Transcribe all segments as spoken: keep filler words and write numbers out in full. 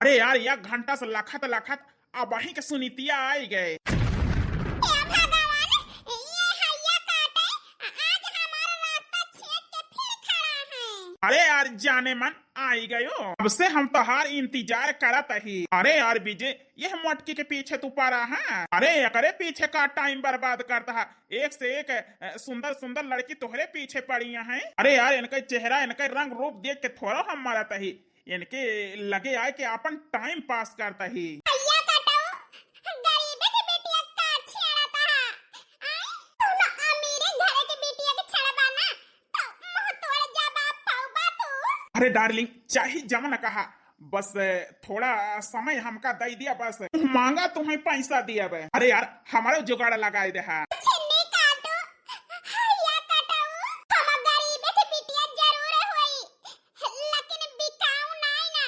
अरे यार, एक घंटा से लखत लखत अबहीं के सुनीतिया आई गए। हे भगवान, ये हैया काटे, आज हमारा रास्ता छेद के फिर खड़ा है। अरे यार, जाने मन आई गयो, अब से हम तोहार इंतजार करत ही। अरे यार विजय, यह मोटकी के पीछे तू पड़ा है? अरे एकरे पीछे का टाइम बर्बाद करता है, एक से एक अ, सुंदर सुंदर लड़की तोहरे पीछे पड़ी हैं। अरे यार, इनका चेहरा, इनका रंग रूप देख के थोड़ा हम मरत ही, इनके लगे आए के अपन टाइम पास करता ही। भैया कटऊ, गरीबे के बिटिया का छेड़त हा? आय, तुम अमीरे घरे के बिटिया के छेड़बा ना, तो मुंह तोड़ जवाब पाउबा तू। अरे डार्लिंग, चाहे जवन कहा, बस थोड़ा समय हमका दे दिया, बस मुंह मांगा तुम्हें पैसा दिया बे। अरे यार, हमारा जुगाड़ लगाए दे हा। छिन्नी काटू, हैया कटऊ, हम गरीबे के बिटिया जरूर होई, लेकिन बिकाऊ नाई ना।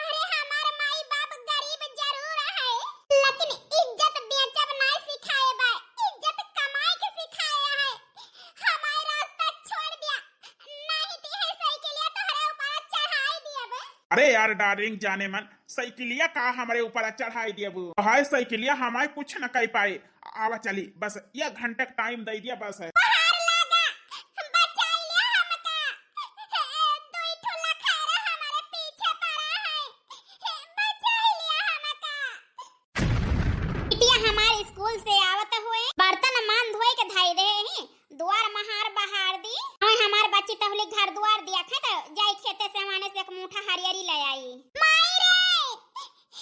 अरे हमार माई बाप गरीब जरूर है, लेकिन इज्जत बेचब नाई सिखाए बा, इज्जत कमाए के सिखाए है। हमार रास्ता छोड़ दिया, नाई तो है साइकिलिया तोहरे ऊपर चढ़ाई दिया बे। अरे यार डार्लिंग जाने मन, साइकिलिया का हमरे ऊपर चढ़ाई दिया बे? हाय साइकिलिया हमारे कुछ न कर पाए, आवा चली, बस एक घंटा टाइम दे दिया बस है। बाहर लागा, बचाई लिया हमका। दुई ठो लखारा हमारे पीछे पड़ा है, बचाई लिया हमका। बिटिया हमार स्कूल से आवत हुए बर्तन मान धोए के धई रहे ही, दुआर महार बहार दी। और हमार बच्ची तहली घर दुआर दिया खे तो जाई खेते से वहाने से एक मुठा हरियरी ले आई। माई रे,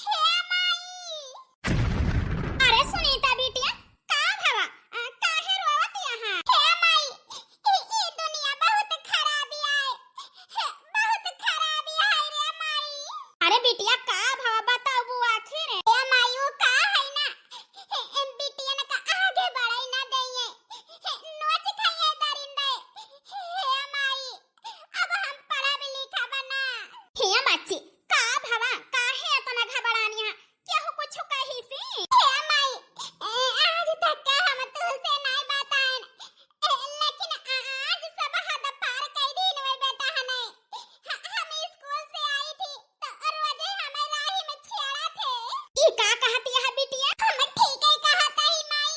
हे माई। अरे सुनीता बिटिया, का भवा? अ, काहे रोवत यहाँ? हे माई, ई, ई दुनिया बहुत खराब आय, बहुत खराब आय रे माई। अरे बिटिया, का भवा बताबू आखिर? हे माई, वो का है ना, ए, ए, बिटियन का आगे बढ़े ना देइए, नोच खाइए दरिंदे। हे माई, अब हम पढ़ब लिखब ना। हे बच्ची, का भवा, काहे इतना घबरानी है? केहू कुछ कही सी? हे माई, ए, आज तक का हम तुझसे नहीं बताएन, ए, लेकिन आज सब हद पार कर दीन वे बेटा हने। ह-, हम स्कूल से आई थी, तो रोजे हमें राही में छेड़ा थे। ई का कहत यह बिटिया? हम ठीक है कहत ही माई।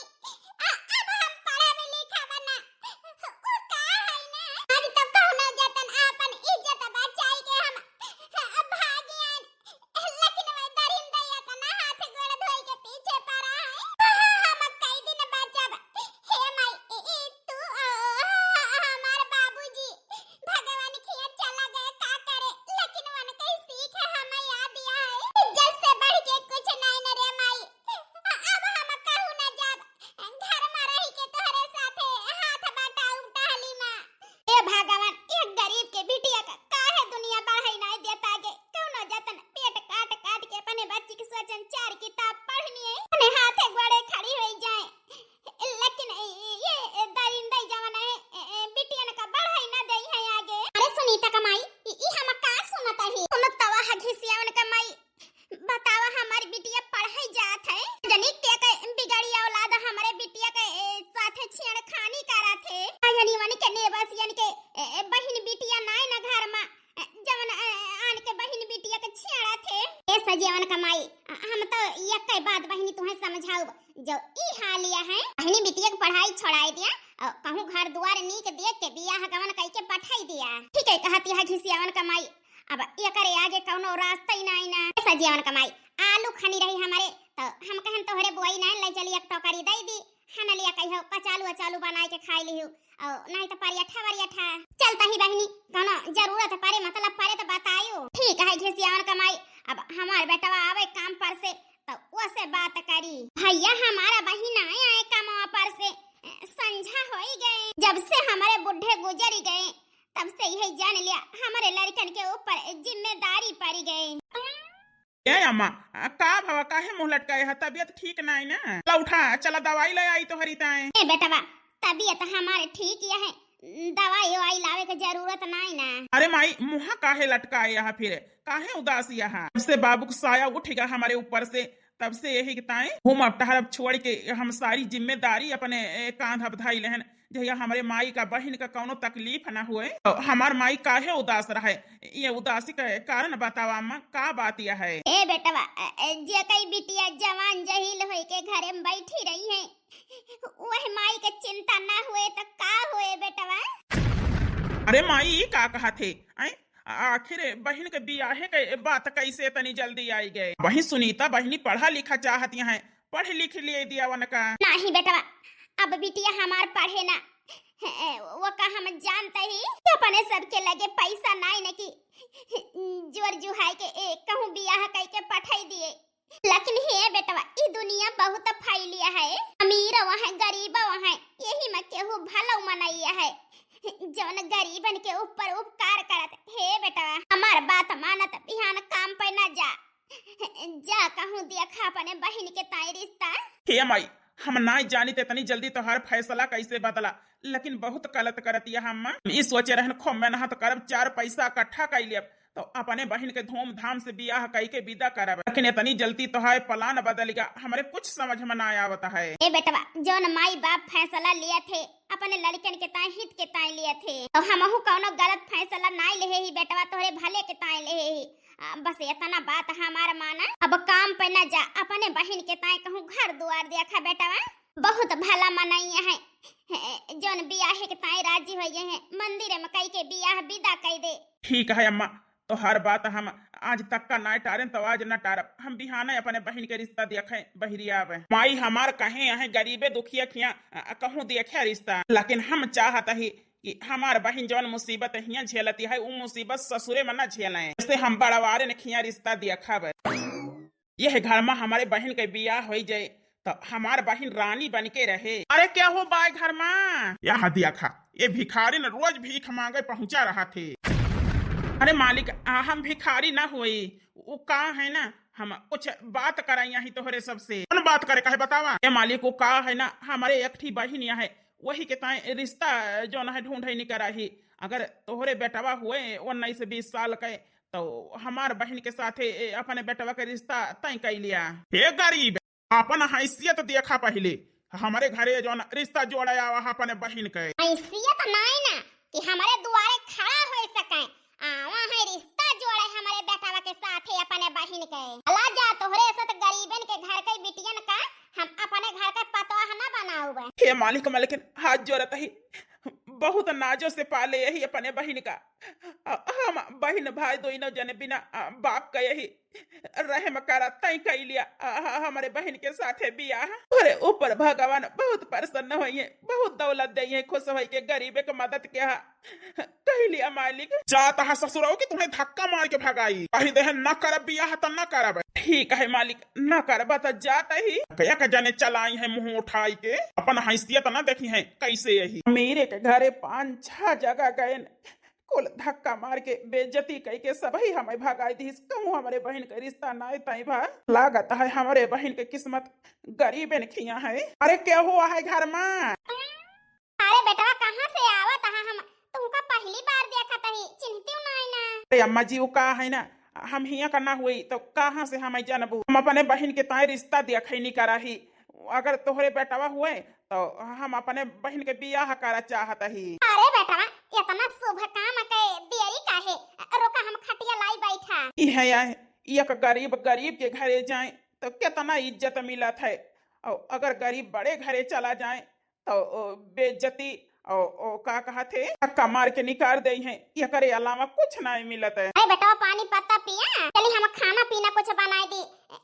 अ-, अब हम पढ़ब लिखब ना। वो का है ना, आज तो कौनो जतन आपन इज्जत बचाई के हम, अ, भागियन। लेकिन वह दरिंदा इतना हाथ गोड़ धोई के पीछे पड़ा है। हम कई दिन बचब। हे माई, ई, ई तू, अ, हमार बाबूजी भगवान खिया चला गए का करे, लेकिन उनके सीख हमें याद दिया है। इज्जत से बढ़ के कुछ नहीं न रे माई। अ-, अब हम कहूँ न जाब, घर में रह के तोहरे साथे हाथ बटाऊ टहली माँ। ए भगवान, एक गरीब के बिटिया का काहे दुनिया बढ़ाई नहीं देता गे? कौनो जतन पेट काट काट के अपने बच्ची के सोचन चार किताब पढ़नी है, अपने हाथे गोड़े खड़ी होई जाए। लेकिन ये दरिंदा जवन है, ए, ए, बिटियन का बढ़ाई ना देई है आगे। अरे सुनीता का माई, ई, ई हम का सुनत ही? सुनत तवा ह घिसियावन का माई, बतावा हमार बिटिया पढ़ाई जात है, जनी के, के बिगड़ी औलाद हमरे बिटिया के, ए, साथे छेड़खानी करत है। आ जनी वन के नेबस यन के, ए, ए, बहिन बिटिया नाय ना घर मा, जवन, अ, आन के बहिन बिटिया के छेड़ा थे। ए सजेवन का माई, अ, हम तो यक्कै बात बहिनी तुहें समझाउब, जो ई हालिया है, बहिनी बिटिया के पढ़ाई छोड़ाई दिया, अ, कहूँ घर दुआर नीक देख के बियाह गवन कई के पठाई दिया। ठीक है, कहत यह घिसियावन का माई, अब एकरे आगे कौनो रास्ता ही नाई ना। ए सजेवन का माई, आलू खनी रही हमरे, तो हम कहन तोहरे बुआई नाई ले चली, एक टोकरी दे दी, हन लिया कहियो कचालू अचालू बनाए के खाई लिहू। और नहीं तो परियठा वरियठा। चलता ही बहिनी, कौनो जरूरत परे, मतलब परे तो बतायो। ठीक है घिसियावन का माई, अब हमार बेटवा आवे काम पर से तो वो से बात करी। भैया हमारा बहिन आए आए कमवा पर से, अ, संझा होई गए। जब से हमारे बुढ़े गुजरी गए, तब से यही जान लिया हमारे लड़कन के ऊपर जिम्मेदारी पड़ी गए। ए अम्मा, आ, का भवा, काहे मुंह लटकाए है? तबीयत ठीक नाई ना? चला उठा, चला दवाई ले आई तोहरी ताए। ए बेटवा, तबीयत हमारे ठीक यह है, दवाई ववाई लावे के जरूरत नाई ना। अरे माई, मुंह काहे लटकाए यहाँ फिर? काहे उदास यहाँ? जब से बाबू का साया उठ गया हमारे ऊपर से, तब से यही के ताई घूमब टहरब छोड़ के हम सारी जिम्मेदारी अपने, ए, कांध अब धई लेहन। जहिया हमरे माई का बहिन का कौनो तकलीफ ना होए, तो हमार माई काहे उदास रहे? ये उदासी का कारण बतावा अम्मा, का बात यह है? ए बेटवा, अ, अ, जे कई बिटिया जवान जहील होई के घरे में बैठी रही है, वह माई के चिंता ना हुए तो का हुए बेटवा? अरे माई, ई का कहत हे? आय, आखिर बहिन के बियाहे के बात कैसे इतनी जल्दी आई गए? वही सुनीता बहिनी पढ़ा लिखा चाहती हैं, पढ़ लिख लिए दिया उनका। नहीं बेटवा, अब बिटिया हमार पढ़े ना, वो का हम जानते ही कि अपने सबके लगे पैसा नाई न कि जोर जुहाई के एक कहूँ बियाह कई के पठाई दिए। लेकिन हे बेटवा, ई दुनिया बहुत फैलिया है, अमीर वहाँ, गरीब वहाँ, यही में केहू भलो मनैया है, जौन गरीबन के ऊपर उपकार करत। हे बेटवा, हमार बात मानत बिहान काम पे न जा, जा कहूँ देखा अपने बहिन के ताई रिश्ता। हे माई, हम नाई जानी ते इतनी जल्दी तोहार फैसला कैसे बदला, लेकिन बहुत गलत करत यह हम। ई सोचे रहन खूब मेहनत करब, चार पैसा इकट्ठा कर लेब, तो अपने बहिन के धूमधाम से बियाह कई के विदा करब, लेकिन इतनी जल्दी तोहार प्लान बदल गया, हमरे कुछ समझ में ना आवत है। ए बेटवा, जौन माई बाप फैसला लिए थे, अपने लड़कन के ताई हित के ताई लिए थे, तो हमहू कौनो गलत फैसला नाई लेहे ही बेटवा, तोहरे भले के ताई लेहे ही। आ, बस इतना बात हमार माना, अब काम पे ना जा, अपने बहिन के ताई कहूँ घर दुआर देखा बेटवा। बहुत भला मनैया है, हे, जौन बियाहे के ताई राजी हो गए हैं, मंदिर में कई के बियाह विदा कई दे। ठीक है अम्मा, तोहार बात हम आज तक का ना टारें, तो आज न टारब। हम बिहाने अपने बहिन के रिश्ता देखे बहिरिया आवे। माई हमार कहे अहे गरीबे दुखिया खिया, अ, कहूँ देखे रिश्ता, लेकिन हम चाहत ही कि हमार बहिन जौन मुसीबत हियाँ झेलती है, उ मुसीबत ससुरे में न झेलें। जैसे हम बड़वारे ने खिया रिश्ता देखब। यह घर में हमारे बहिन के बियाह होई जाए, तो हमार बहिन रानी बन के रहे। अरे क्या हो बाय घर में? यहाँ देखा, ये भिखारी न रोज भीख मांगे पहुंचा रहा थे। अरे मालिक, आ, हम भिखारी ना होई, वो का है ना, हम कुछ बात कराई यही तोहरे सबसे। कौन बात करे का है बतावा? ए मालिक, वो का है ना, हमारे एक ठी बहिन यहाँ है, वही के ताई रिश्ता जौन है ढूंढे निकरा ही। अगर तोहरे बेटवा हुए उन्नीस से बीस साल के, तो हमार बहिन के साथे ए, अपने बेटवा के रिश्ता तय कर लिया। हे गरीब, अपन हैसियत देखा पहिले, हमरे घरे जौन रिश्ता जोड़े आवा है अपने बहिन के। हैसियत नाई ना कि हमरे दुआरे खड़ा हो सके, आवा है रिश्ता जोड़े हमरे बेटवा के साथे अपने बहिन के। भला जा तोहरे साथ गरीबन के घर के बिटियन का हम अपने घर के पतोह ना बनाउब। हे मालिक, मालिकिन हाथ जोड़त ही, बहुत नाजो से पाले यही अपने बहिन का। अ, हम बहिन भाई दोनों जने बिना, अ, बाप का यही रहम करा तय कई लिया। अ, हमरे बहिन के साथे बियाह। तोहरे ऊपर भगवान बहुत प्रसन्न होइए, बहुत दौलत देइए, खुश होई के गरीब के मदद के हा। कह लिया मालिक। जात हा ससुरऊ कि तुम्हें धक्का मार के भगाई। कही दे है, न करब बियाह त न करब। ठीक है मालिक, न करब त जात ही। एक जने चलाई है मुंह उठाई के, अपन हैसियत न देखी है कैसे यही। मेरे के घरे पाँच छह जगह गए, कुल धक्का मार के बेइज्जती कई के सबही हमें भगाई दिस। कहूँ हमरे बहिन के रिश्ता नाई तय भा। लागत है हमरे बहिन के किस्मत गरीबन खिया है। अरे क्या हुआ है घर में? अरे बेटवा, कहाँ से आवत हा? हम तुमका पहली बार देखत ही, चिन्हतिउ नाई ना। अरे अम्मा जी, वो का है ना, हम हियाँ का ना हुई तो कहाँ से हम जानबू? हम अपने बहिन के ताई रिश्ता देखै निकरा ही। अगर तोहरे बेटवा हुए तो हम अपने बहिन के बियाह करा चाहत ही। अरे बेटवा, इतना शुभ काम के देरी काहे? रुका, हम खटिया लाई बैठा। ई है, या, एक गरीब गरीब के घरे जाए तो कितना इज्जत मिलत है, और अगर गरीब बड़े घरे चला जाए तो ओ, बेइज्जती, ओ, ओ, का कहत है, धक्का मार के निकाल दे हैं। एकरे अलावा कुछ नहीं मिलत है। अरे बेटवा, पानी पत्ता पिया, चली हम खाना पीना कुछ बनाई दी,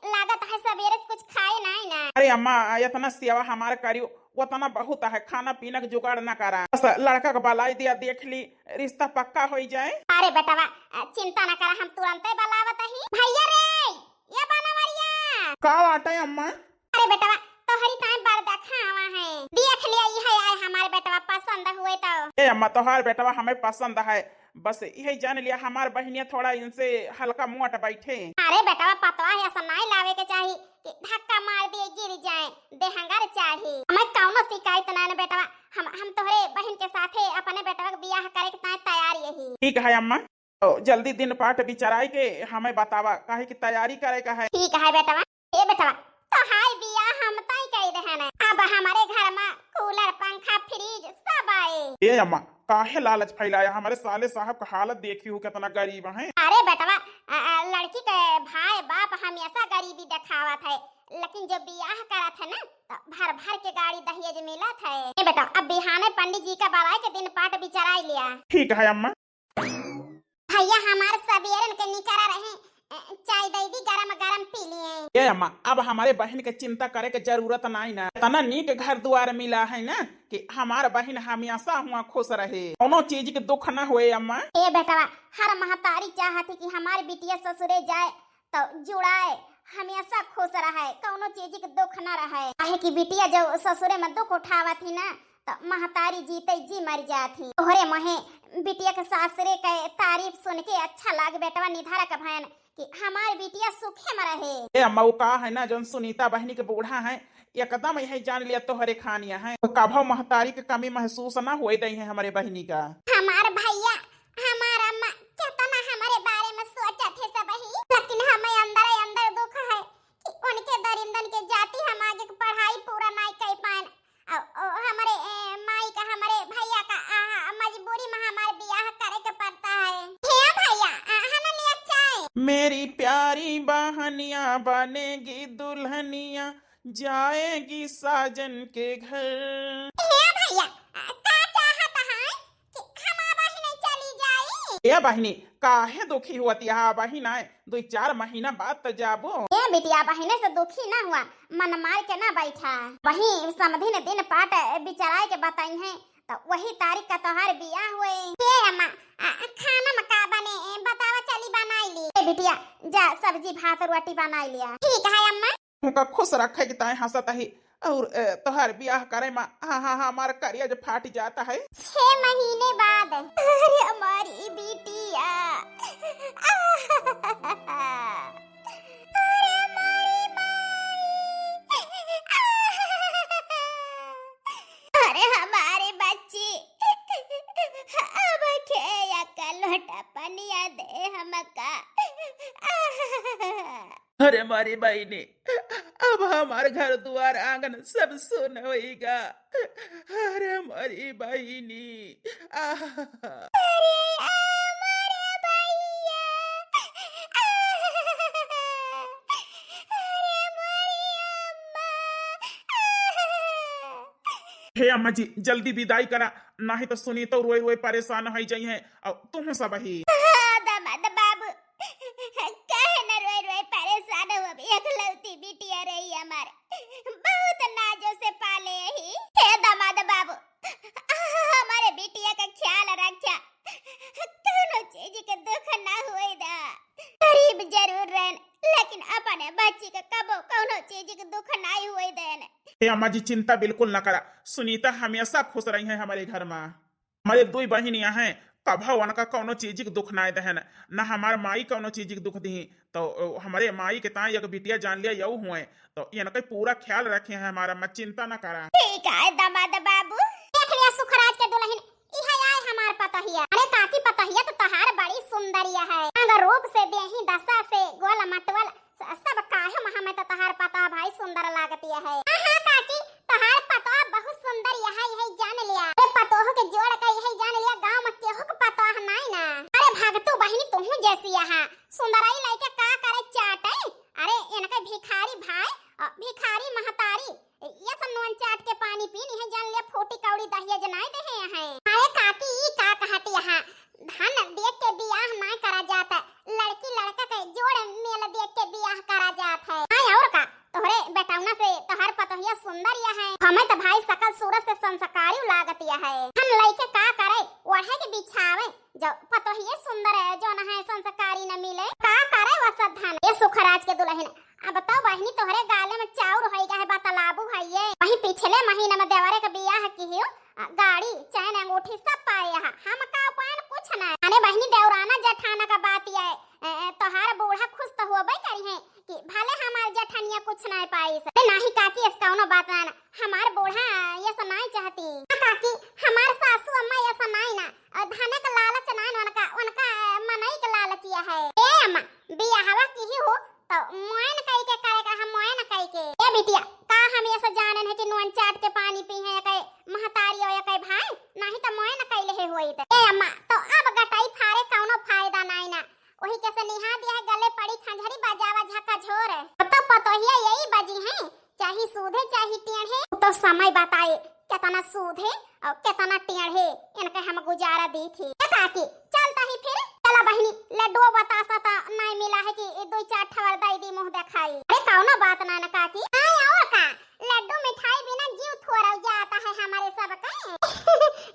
लागत है सवेरे से कुछ खाए नहीं ना। अरे अम्मा, इतना सेवा हमार करियो, उतना बहुत है, खाना पीना के जुगाड़ ना करा, बस लड़का के बलाई दिया, देख ली, रिश्ता पक्का हो जाए। अरे बेटवा, चिंता ना करा, हम तुरंते बलावत ही। भैया रे, ये बनवरिया। का बाटे अम्मा? अरे बेटवा, तोहरी ताई बड़ देखावा है। देख लिया, ई है आए हमारे बेटवा, पसंद हुए तो। ए अम्मा, तोहार बेटवा हमें पसंद है, बस यही जान लिया हमार बहिनिया थोड़ा इनसे हल्का मोट बैठे। अरे बेटवा, पतवा है, ऐसा नहीं लावे के चाही कि धक्का मार दिए गिर जाए, देहंगर चाही। हमें कौनो शिकायत ना न बेटवा, हम, हम तोहरे बहिन के साथे अपने बेटवा के बियाह करे के ताई तैयार यही। ठीक है अम्मा, तो जल्दी दिन पाठ बिचराई के हमें बतावा, काहे की तैयारी करे का है। ठीक है बेटवा। ए बेटवा, तोहार बियाह हम तय कई देहन। अब हमरे घर मा कूलर, पंखा, फ्रिज सब आए। ए अम्मा, काहे लालच फैलाया? हमरे साले साहब का हालत देखिहु, केतना गरीब हैं। अरे बेटवा, अ, अ, लड़की के भाई बाप हमेशा गरीबी देखावत है, लेकिन जो बियाह करत है ना, तो भर भर के गाड़ी दहेज मिलत है। ए बेटा, अब बिहाने पंडित जी का बलाई के दिन पाठ बिचराई लिया। ठीक है अम्मा। भैया हमार सबेरन के निकरा रहे, अ, चाय दे दी, गरम गरम पी लिए। ए अम्मा, अब हमरे बहिन के चिंता करे के जरूरत नाई ना। इतना नीक घर दुआर मिला है ना कि हमार बहिन हमेशा हुआ खुश रहे, कौनो चीज के दुख ना होए अम्मा। ए बेटवा, हर महतारी चाहत है कि हमार बिटिया ससुरे जाए तो जुड़ाए, हमेशा खुश रहे, कौनो चीज के दुख ना रहे। काहे कि बिटिया जब ससुरे में दुख उठावत ही ना, तो महतारी जीते जी मर जात ही। तोहरे मोहे बिटिया के सासरे के तारीफ सुन के अच्छा लाग बेटवा निधारक भयन कि हमार बिटिया सुखे में रहे। ए अम्मा, वो का है ना, जौन सुनीता बहिनी के बूढ़ा है, एकदम यही जान लिया तोहरे खानिया है। कभो महतारी के कमी महसूस ना होए दई है हमरे बहिनी का। हमार भैया, हमार अम्मा केतना हमरे बारे में सोचत है सब ही, लेकिन हमें अंदर अंदर दुख है कि उनके दरिंदन के जाति हम आगे के पढ़ाई पूरा नाई कर पाएन। औ, औ, हमरे, ए, माई का, हमरे भैया का, आ, आ, मजबूरी में हमार बियाह करे के पड़ता है। हे भैया, आ, हमें लिए चाय। मेरी प्यारी बहनिया बनेगी दुल्हनिया, जाएगी साजन के घर। हे भैया, आ, का चाहत है कि हम अब ही नहीं चली जाई? ए बहिनी, काहे दुखी हुआ तिहा बहिन आए? दुई चार महीना बाद तो जाबो। ए बिटिया, बहिने से दुखी ना हुआ, मन मार के ना बैठा। वही समधिन दिन पाट बिचराए के बताई है, तो वही तारीख का तोहार बियाह हुए। ए अम्मा, आ, खाना में का बने, ए, बतावा, चली बनाई ली। ए बिटिया, जा सब्जी भात रोटी बनाई लिया। ठीक है अम्मा। उनका खुश रखे के ताए हंसत ही, और, ए, तोहार बियाह करे में, हाँ, हाँ, हाँ, हमार करिया जो फाट जाता है। छह महीने बाद। अरे हमारी बिटिया। अरे हमारी माई। अरे हमारी बच्ची। अब के एक लोटा पनिया दे हमका। अरे मोरी बहिनी, अब हमार घर दुआर आंगन सब सुन होइगा। अरे मोरी बहिनी, आह। अरे, आ, मोरे भैया। आ, अरे, मोरी अम्मा। आ। हे अम्मा जी, जल्दी विदाई करा, नाही तो सुनीतो रोए रोए परेशान होई जाई है, और तुम सब ही। हाँ, दामाद बाबू, काहे न रोए रोए परेशान हो, अब एकलौती बिटिया रही हमार, बहुत नाजो से पाले ही। हे दामाद बाबू, हमरे बिटिया का ख्याल रख्या, कौनो चीज के दुख ना होए दा। गरीब जरूर रहन, लेकिन अपने बच्ची के कबो कौनो चीज के दुख नाई होए देन। हे अम्मा जी, चिंता बिल्कुल न करा, सुनीता हमेशा खुश रही है हमरे घर में। हमरे दुई बहिनिया हैं, कभो उनका कौनो चीज के दुख नाई दहन, न हमार माई कौनो चीज के दुख दी। तो, अ, हमरे माई के ताई एक बिटिया जान लिया यऊ हुए, तो इनका पूरा ख्याल रखे हैं हमार अम्मा, चिंता न करा। ठीक है दामाद बाबू। देख लिया सुखराज के दुल्हन, इहे आए हमार पतोहिया। अरे काकी, पतोहिया तो तोहार बड़ी सुंदरिया है, अंग रूप से, देही दशा से, गोल मटोल, स-, सब काहे महा में तो तोहार पतोह भाई सुंदर लागतिया है। हाँ, हाँ काकी, तोहार पतोह बहुत सुंदर यही है, जान लिया। अरे पतोह के जोड़ के यही जान लिया, गाँव में केहू के पतोह नाई ना। अरे भगतू बहिनी, तुहू जैसी यहाँ सुंदराई लइके का करे चाटे? अरे इनके भिखारी भाई, अ, भिखारी महतारी, ये सब नून चाट के पानी पीनी है, जान लिया फूटी कौड़ी दहिया जनाए दे हैं। अरे काकी, ई का कहत यहाँ? धन देख के बियाह ना करा जात है, लड़की लड़का के जोड़ मेल देख के बियाह करा जात है। हाँ, और का? तोहरे बेटौना से तोहर पतोहिया सुंदर या है। हमें तो भाई सकल सूरत से संस्कारी लागत या है। हम लइके का करे, ओढ़े के बिछावे, जब पतोहिए सुंदर है, जो न है संस्कारी न मिले, का करे वह सब धन? ये सुखराज के दुल्हन, अब तो बहिनी तोहरे गाले में चाउर होई गए, बतलाबू है ये। वही पिछले महीने में देवरे के बियाह की हियो, आ, गाड़ी, चैन, अंगूठी सब पाए यहाँ। हम का पाएन? कुछ ना। अरे बहिनी, देवराना जेठाना का बात ये, ए, ए, तोहार बूढ़ा खुश तो होबे करी है कि भले हमार जेठनिया कुछ ना पाइस। अरे नाही काकी, ऐस कौनो बात ना, हमार बूढ़ा ये सब नाई चाहती। हाँ काकी, हमार सासू अम्मा ये सब नाई ना, और धने का लालच नाई ना उनका, उनका मनई का लालच ये है। ए अम्मा, बियाहवा की ही हो तो मोइन कई के करे का, हम मोइन बिटिया, का हम ऐसा जानन है कि नून चाट के पानी पी हैं एकै महतारी और एकै भाई? नाही तो मोए न कैले है होई त। ए अम्मा, तो अब गटाई फारे कौनो फायदा नाई ना। वही कैसे निहा दिया है गले पड़ी खंजरी बजावा झका झोर। तो पतोहिया यही बजी है, चाहे सूधे चाहे टेढ़े। तो समय बताए, कितना सूधे और कितना टेढ़े, इनके हम गुजारा दी थी। ए काकी, चलता ही फिर। चला बहिनी, लड्डुओ बतासा त नाई मिला है कि ए दुई चार ठवर दई दी मुँह देखाई। अरे कौनो बात ना न काकी। हाँ और का, लड्डू मिठाई बिना जीव थोरल जाता है हमारे सबके।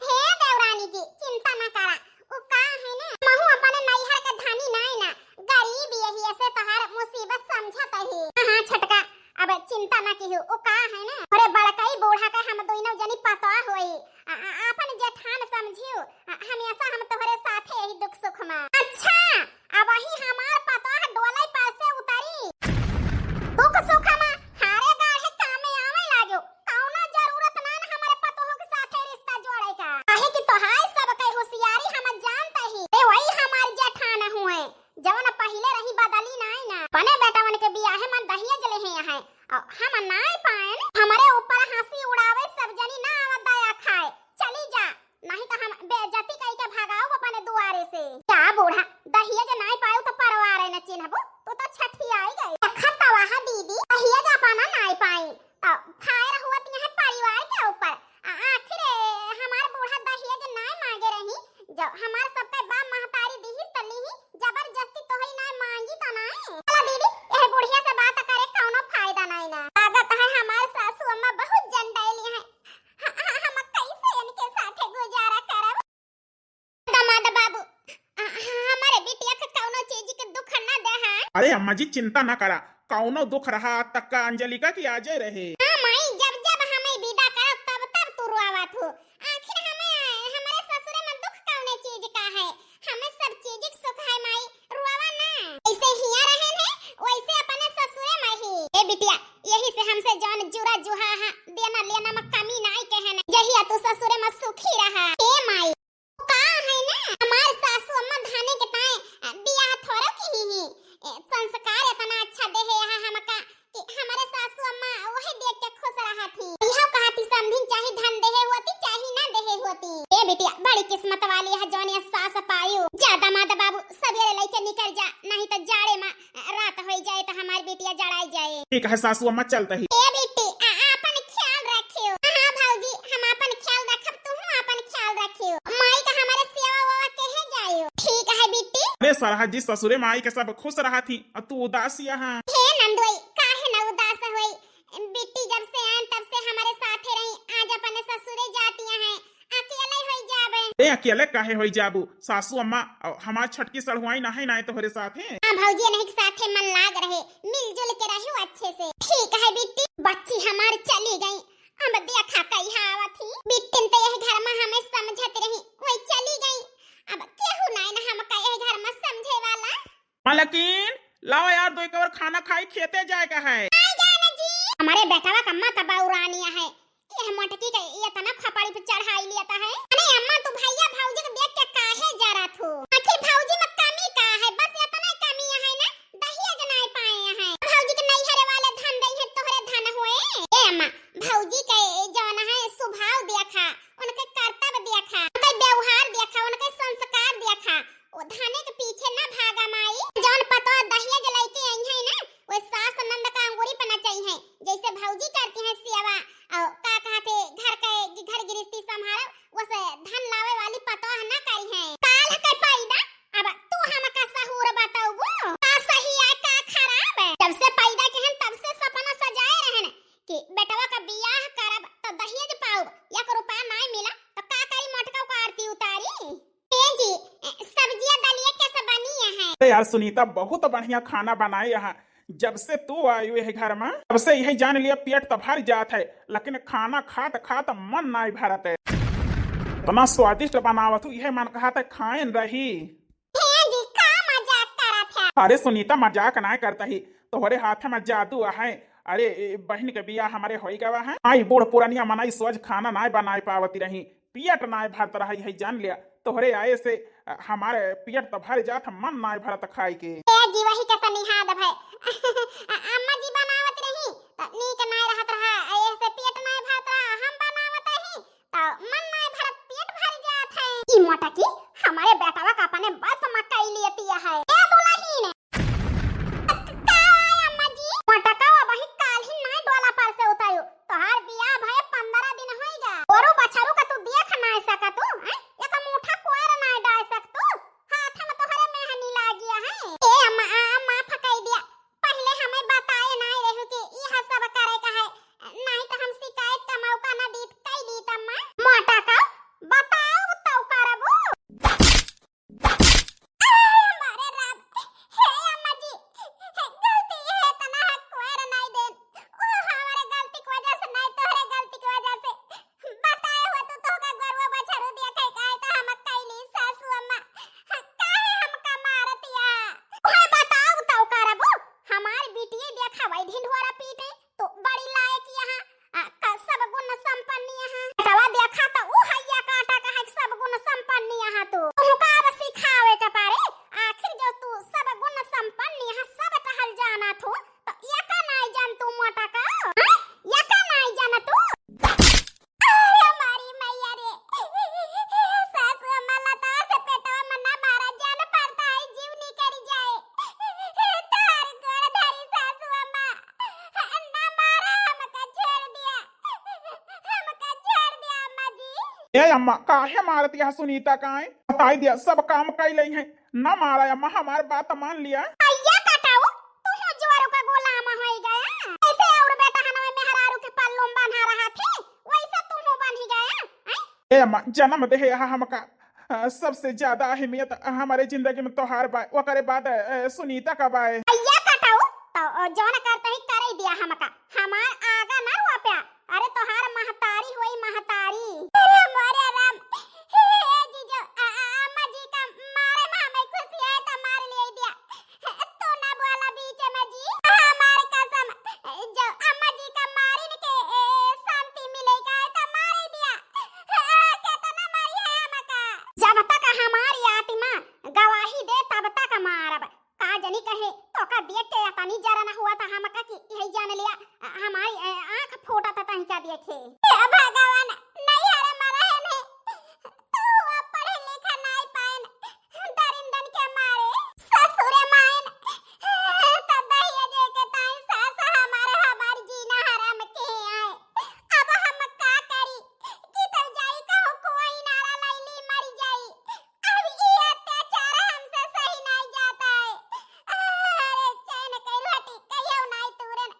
हे देवरानी जी, चिंता न करा, उ का है ना, महू अपने नैहर के धनी नाई ना, गरीब यही ऐसे तोहार मुसीबत समझत ही। हाँ, हाँ, छोटका, अब चिंता ना किहू, उ का है ना, अरे बड़कई बूढ़ा के हम दोनों जनी पतोह होई, आ, आ, आपन जेठान समझियो, आ, हमेशा हम तोहरे साथे यही दुख सुख में। अच्छा, अब वही हमार पतोह डोले पर से उतरी। दुख सुख में हारे गाढ़े कामे आवे लागो। कौनो जरूरत ना न हमारे पतोह के साथे रिश्ता जोड़े का। काहे कि तोहार सबके होशियारी हम जानते ही। ए वही हमार जेठान हुए, जवन पहिले रही बदली नाई ना। अपने बेटवन के बियाहे मन दहेज ले हैं यहाँ। और हम नाई पाएन, हमारे ऊपर हंसी उड़ावे सब जनी ना आवा दया खाए। चली जा, नहीं तो हम बेइज्जती कई के भगाओ अपने दुआरे से। का बूढ़ा, दहेज नाई पायो तो परिवार न चिन्हबो, तू तो छठियाई गई। देखत तो वहाँ दीदी, दहेज अपना नाई पाई, तो खाए रहुआ तिहे परिवार के ऊपर। आ, आखिर ए, हमार बूढ़ा दहेज नाई मांगे रही, जब हमार सबके बाप महतारी दीही त लीही, जबरदस्ती तोहरी नाई मांगी तो नाई। चला दीदी, यह बुढ़िया से बात करे कौनो फायदा नाई ना। लागत है हमार सासू अम्मा बहुत जंडाइली हैं। ह-, ह-, हम कैसे इनके साथे गुजारा करब? दामाद बाबू, अ, हमारे बिटिया के कौनो चीज के दुख न दे हैं। अरे अम्मा जी, चिंता न करा, कौनो दुख रहा तक्का अंजलिका की आजे रहे। हाँ माई, जब जब हमें विदा करब तब तब तू रोआवत हो। आखिर हमें, हमारे ससुरे में दुख कौने चीज का है? हमें सब चीज के सुख है माई, रोआवा ना। जैसे हिया रहे हैं वैसे अपने ससुरे में ही। ए बिटिया, यही से हमसे जौन जुरा जुहा है, देना लेना में कमी नाई के है ना। जहिया तू ससुरे में सुखी रहा। ए माई, का है ना, हमार सासू अम्मा धाने के ताए, अ, बियाह थोड़ो की ही, ही। ए, संस्कार इतना अच्छा देहे यहाँ हमका कि हमारे सासू अम्मा वही देख के खुश रहा थी। यह कहा थी समधिन चाहे धन देहे होती, चाहे ना देहे होती। ए बिटिया, बड़ी किस्मत वाली है जौन ये सास पायु। जा दामाद बाबू, सवेरे लेके निकल जा, नहीं तो जाड़े में रात होई जाए तो हमार बिटिया जड़ाई जाए। ठीक है सासू अम्मा, चलत ही। ए बिट्टी, आ, आपन ख्याल रखियो। हाँ, हाँ भौजी, हम आपन ख्याल रखब, तुहू आपन ख्याल रखियो। माई का हमारे सेवा वेवा केहे जायो। ठीक है बिट्टी। अरे सरहद जी, ससुरे माई के सब खुश रहा थी, और तू उदास यहाँ। हे नंदोई, काहे न उदास होई? बिट्टी जब से आन तब से हमारे साथे रही, आज अपने ससुरे जाती हैं। अकेले होई जाबे। ए, अकेले काहे होई जाबू? सासू अम्मा, अ, हमार छोटकी सड़हुआई ना है ना तोहरे साथे। हाँ भौजी, नहीं के साथे मन लाग रहे, मिलजुल के रहियो अच्छे से। ठीक है बिट्टी, बच्ची हमार चली गई, अब देखा कहिया आवत ही। बिट्टिन तो यह घर में हमें समझत रही, वही चली गई। अब केहू नाई ना हमका यह घर में समझे वाला। मलकिन, लाओ यार, दो एक और खाना खाई, खेते जाए का है। आ जाना जी। हमारे बेटवा का माता बौरानिया है, यह मोटकी का ये तना खपड़ी पे चढ़ाई लिया था है। अरे अम्मा, तू भैया भौजी को देख के काहे जरत हो? आखिर भौजी में कमी का है? बस इतना कमी है ना, दहेज नाई पाए हैं। भौजी के नैहरे वाले धन दई है, तोहरे धन होए। ए अम्मा, भौजी के जौन है स्वभाव देखा, उनके करतब देखा, उनके व्यवहार देखा, उनके संस्कार देखा। ओ धने के पीछे न भागा माई। जौन पतोह दहेज लइके आई है ना, वो सास नंद का अंगूरी पे नचई है। जैसे भौजी करती हैं सेवा, और का कहते घर के, घर गृहस्थी संभालो, वैसे धन लावे वाली पतोह न करी है। काल के पैदा, अब तू हमका सहूर बतौबू, का सही है का खराब? जब से पैदा के हन तब से सपना सजाए रहन कि बेटवा का बियाह करब तो दहेज पाउब, एक रुपया नाई मिला तो का करी, मोटका का आरती उतारी। ए जी, ए, सब्जिया दलिया कैसे बनी है? अरे यार सुनीता, बहुत बढ़िया खाना बनाए यहाँ। जब से तू आई हुई है घर में, तब से यही जान लिया पेट तो भर जात है, लेकिन खाना खात खात मन नाई भरत है। इतना स्वादिष्ट बनावत हूँ, यह मन कहत है खाएन रही। हे जी, का मजाक करत है? अरे सुनीता, मजाक नाई करत ही, तोहरे हाथ में जादू है। अरे ए, बहन के बियाह हमारे होई गवा है, आई बूढ़ पुरनिया मनई सोझ खाना नाई बनाए पावती रही, पेट नाय भरत रही है, जान लिया। तोहरे आए से, अ, हमारे पेट तो भर जात, मन नाय भरत खाए के। ए जी, वही के सनिहाद भय। अ-, अम्मा जी बनावत रही, त नीक ना कि हमरे बेटवा का अपने बस में कइ लियतिया है। ए दुलहिन, का है अम्मा जी? मोटका अबहीं काल्हि नाहीं डोला पर से उतरिउ। तोहार बियाह भये पन्द्रह दिन होइगा। गोरू बछरू का तू देख नाहीं सकतू, हैं? एक मुठा कोयर नाहीं डाल सकतू। हाथ में तोहरे मेहनी लागिया है। ए अम्मा, आ, माफ कइ दिया। पहिले हमें बताए नाहीं रहू कि इह सब करे का है। नाहीं तो हम शिकायत का मौका न दीत, कइ दीत अम्मा। मोटका, बताउ तउ करबू। अरे हमारे राम, हे अम्मा जी, हे गलती है, तना हक कोयर नाहीं देन। ओ हमारे गलती की वजह से नाहीं, तोहरे गलती की वजह से। बताए हो तू, तोहका गोरुआ बछरू दिया कहे, काहे तो हम कइली सासू अम्मा। काहे हमका मारतिया? ओहे बताउ तउ करबू। हमार बिटिये देखा वही ढिंढोरा पीटे, तू बड़ी लायक यहाँ, आ, का सब गुण संपन्न यहाँ। बेटवा देखा तो ऊ हैया काटा का है सब गुण संपन्न यहाँ तू। तुमका अब सिखावे के पड़े, आखिर जो तू सब गुण संपन्न यहाँ सब टहल जाना थू, तो एका नाहीं जान तू मोटका, हाँ? एका नाहीं जान तू। अरे हमारी मैया रे, सासू अम्मा लतार से पेटवा में ना मारा, जान पड़ता है जीव निकल जाए। तार गोड़ धरी सासू अम्मा, ना मारा, हमका छोड़ दिया, हमका छोड़ दिया अम्मा जी। ए अम्मा, काहे मारतिया सुनीता का है? बताई दिया, सब काम कइ लई है। ना मारा अम्मा, हमार बात मान लिया। अइया कटाऊ, तू जोरू का गुलाम होइ गया। ऐसे और बेटा हनवे मेहरारू के पल्लू में बंधा रहा थे, वैसा तू बन ही गया, हैं? ए अम्मा, जन्म दे है हमका, अ, सबसे ज्यादा अहमियत हमारे जिंदगी में तोहार बा, ओकरे बाद, अ, सुनीता का बा। अइया कटाऊ, तो, ओ, जौन करते ही करे दिया हमका, हमार आगा ना हुआ प्या, अरे तोहार महतारी होई महतारी। अरे मोरे राम, हे, हे जीजो, आ, आ, अम्मा जी का मारे में हमें खुशी है तो मार ले दिया। तू ना बोला बीच में जी, हमार कसम, जो अम्मा जी का मारिन के, ए, शांति मिलेगा है तो मार दिया। आ, कितना मारी है हमका। जब तक हमारी आत्मा गवाही दे तब तक मारब। का जनी कहे, तोका देख के इतनी जरन हुआ था हमका कि यही जान लिया, अ, हमारी, अ, आँख फूटा था तहीं का देखे। हे भगवान, नहीं हरे मरा है ने, तू हुआ पढ़े लिखे नाई पाएन, दरिंदन के मारे, ससुरे मायन, तो दहिया जे के ताई सास हमारे हमार जीना हराम के आए। अब हम का करी कि तब जाई कहूँ कोई नारा लैली मर जाई। अब ई अत्याचार हमसे सही नहीं जाता है। अरे चैन कई रोटी कहियो नहीं तूरन,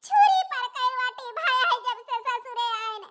छुरी पर कई रोटी भाई है जब से ससुरे आए न।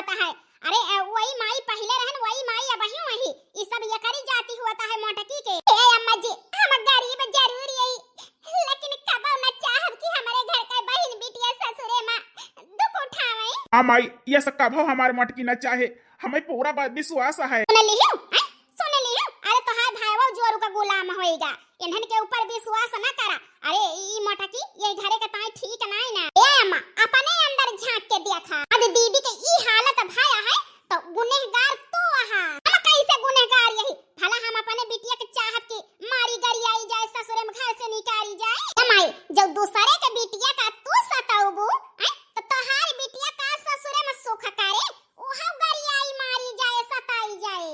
होता है। अरे, अ, वही माई पहिले रहन, वही माई अबहियों वही। ई सब एकरी जाति होता है मोटकी के। ए अम्मा जी, हम गरीब जरूर यही, लेकिन कबो न चाहब कि हमरे घर के बहिन बिटिया ससुरे मा दुख उठावे। हाँ माई, ये सब कबो हमार मोटकी न चाहे, हमें पूरा ब-, विश्वास है। सुन लियो, हैं? सुन लियो? अरे तोहार भाईवा जोरू का गुलाम होइगा, इन्हन के ऊपर विश्वास न करा। अरे ई मोटकी ये घरे के ताई ठीक नाई ना। ए अम्मा, अपने अंदर झांक के देखा, आज दीदी के ई हालत भया है तो गुनहगार तू अहा। हम कैसे गुनहगार यही? भला हम अपने बिटिया के चाहब कि मारी गरियाई जाए, ससुरे में घर से निकाली जाए? ए माई, जब दूसरे के बिटिया का तू सताउबू, हैं, तो तोहार बिटिया का ससुरे में सुख करे, उहाँ गरियाई मारी जाए, सताई जाए।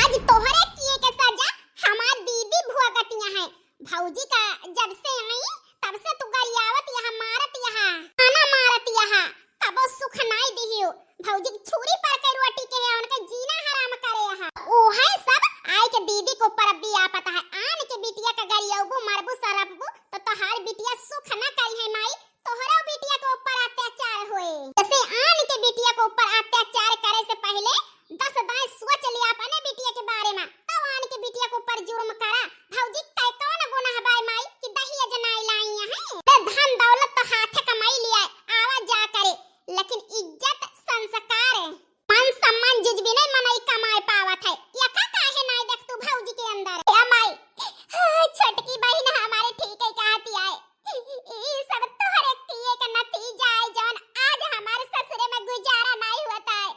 आज तोहरे किए के सजा हमार दीदी भुगतिया है। भौजी का जब से आई, तब से तू गरियावत यहाँ, मारत यहाँ, ताना मारत यहाँ, कबो सुख नाई दिहियो। भौजी के छुरी पर के रोटी के है, उनके जीना हराम करे यहाँ। उहे सब आए के दीदी के ऊपर बियापत है। आन के बिटिया का गरियौबू, मरबू, सरपबू, तो तोहार बिटिया सुख न करी है माई, तोहरो बिटिया के ऊपर अत्याचार होए। जैसे आन के बिटिया के ऊपर अत्याचार करे से पहिले दस बार सोच लिया अपने बिटिया के बारे में, तब आन के बिटिया के ऊपर जुर्म करा। भौजी, तै कौन गुनाह बाय माई कि दहेज नाई लाई है? ते धन दौलत तो हाथे कमाई लिया, आवा जा करे, लेकिन इज्जत, संस्कार, मान सम्मान जुजबी नहीं मनई कमाए पावत है। यका काहे नाई देख तू भौजी के अंदर? ए माई, छोटकी बहिन हमारे ठीक है कहती आए। ई सब तोहरे किए के नतीजा है, जौन आज हमारे ससुरे में गुजारा नाई होता है।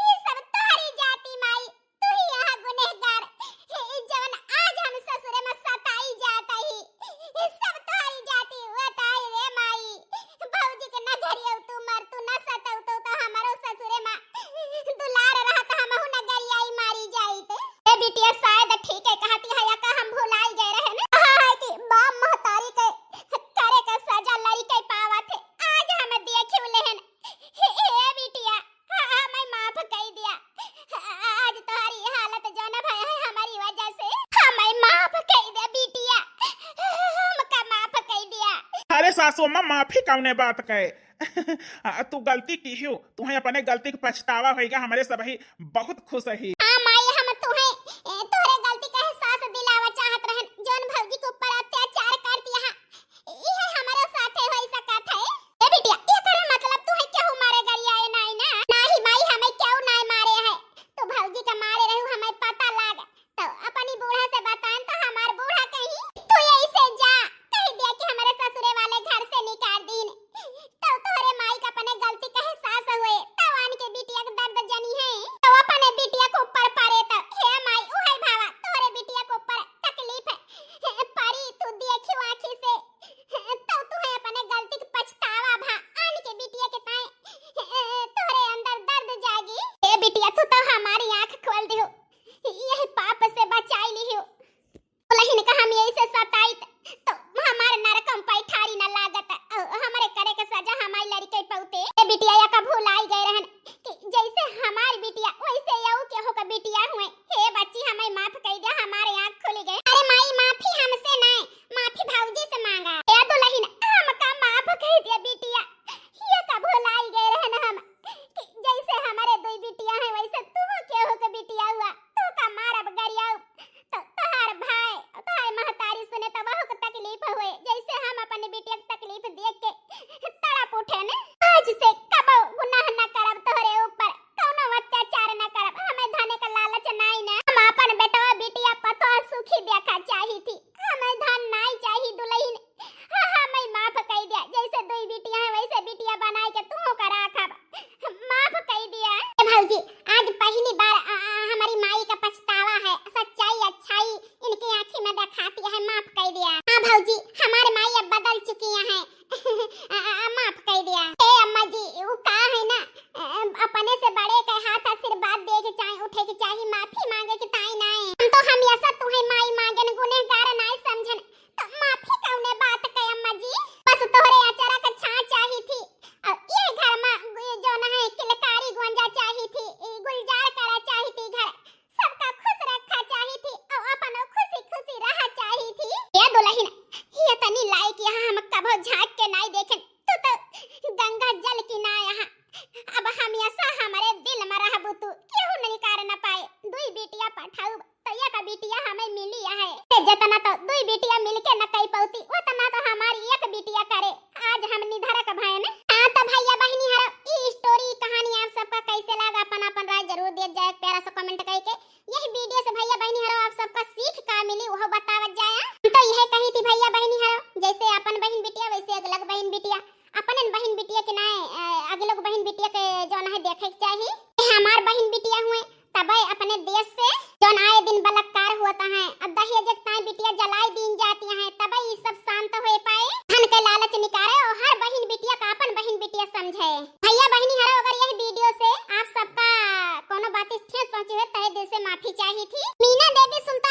ई सब तोहरी जाति माई, तू ही यहाँ गुनहगार, ई जौन आज हम ससुरे में सताई जात ही। ई सब तोहरी जाति होता है रे माई। भौजी के न गरियौ तू, मर तू, न सतौ तू, तो हमारो ससुरे में दुलार रहत, हमहू न गरियाई मारी जाइत। ए बिटिया, शायद ठीक है कहती है, या का हम भुलाई गए रहे न? कहा है कि बाप महतारी के करे के सजा लड़िके पावत है। आज हम देखियो लेहन। हे, हे बिटिया, ह-, हमें माफ कई दिया। आज तोहरी हालत जौन भय है हमारी वजह से, हमें माफ कई दे बिटिया, हमका माफ कई दिया। अरे सासू अम्मा, माफी कौने बात के? आ, तू गलती किहियो, तुहें अपने गलती के पछतावा होइगा, हमरे सबही बहुत खुश ही। हाँ माई, हम तुहें, ए, तोहरे गलती का एहसास दिलावा चाहत रहन, जौन भौजी के ऊपर अत्याचार कर दिया हा, इहे हमरे साथे होई सकत है। ए बिटिया, एकरे मतलब तुहें केहू मारे गरियाए नाई ना? नाही माई, हमें केहू नाई मारे है, तू भौजी का मारे रहू, हमें पता लाग, तो अपनी बूढ़ा से बताएन तो हमार बूढ़ा कही, "तू यही से जा, कह दिया कि हमारे ससुरे वाले घर से निकाल दीन।" तो तोहरे माई का अपने गलती का एहसास हुए, तब आन के बिटिया के दर्द जनी है, तो अपने बिटिया के ऊपर परे तो, हे माई, उहे भावा, तोहरे बिटिया के ऊपर तकलीफ है, परी, तू देखियो आँखी से, तो तुहें अपने गलती के पछतावा भा, आन के बिटिया के ताए, तोहरे अंदर दर्द जागी। ए बिटिया, तू तो हमारी आँख खोल दियो, यही पाप से बचाई लियो। दुलहिन का हम यही से सताइत, तो हमार नरकम पैठारी न लागत। अ, हमरे करे के सजा हमारी लड़के पौते। ए बिटिया, या का भुलाई गए रहन कि जैसे हमारी बिटिया, वैसे यऊ के होकर बिटिया हुए। हे बच्ची, हमें माफ कई दिया, हमारे आँख खुली गए। अरे माई, माफी हमसे नहीं, माफी भौजी से मांगा। ए दुलहिन, हमका माफ कई दिया बिटिया, या का भुलाई गए रहन हम। कि जैसे हमारे दुई बिटिया हैं, वैसे तू केहू के बिटिया हुआ, तू का मारब गरियाऊ, तो तोहार भाई, तोहार महतारी सुने तो वहू के तकलीफ हुए, जैसे हम अपने बिटिया के तकलीफ देख के तड़प उठे ने। आज से कबो गुनाह न करब तोहरे ऊपर, कौनो अत्याचार न करब, हमें धने का लालच नाई ना, हम अपन बेटवा बिटिया पतोह सुखी देखा चाही थी, हमें धन नाई चाही दुलहिन, हाँ, हाँ, मैं माफ कई दिया। जैसे दुई बिटिया है, वैसे बिटिया बनाए के तू का राखब। माफ कई दिया। ए भौजी, आज पहली बार, आ, आ, हमारी माई का पछतावा है, सच्चाई, अच्छाई इनकी आँखी में दिखाती है, माफ कई दिया। हाँ भौजी, हमारी माई अब बदल चुकी है। आ, आ, आ, माफ कई दिया। ए अम्मा जी, वो का है ना, अ, अपने से बड़े के हाथ आशीर्वाद दे के चाहे, उठे के चाहे, माफी मांगे के ताई नाई। हम तो हमेशा तुहे माई मांगन, गुनहगार नाई समझन। तो माफी कौने बात के अम्मा जी? बस तोहरे अचरा के छाँह चाही थी, और ये घर में ये जौन है किलकारी गोंजा चाही थी, ये आगे लोग बहिन बिटिया के जौन है देखे के चाही। हमार बहिन बिटिया हुए तबे अपने देश से जौन आए दिन बलात्कार होता है, अब दहेज के ताई बिटिया जलाई दीन जाती है, तबे ई सब शांत हो पाए। धन के लालच निकारे और हर बहिन बिटिया का अपन बहिन बिटिया समझे। भैया बहिनी हरो, अगर यह वीडियो से आप सबका कोनो बात ठेस पहुँची है, तहे दिल से माफी चाही थी। मीना देवी सुल्तान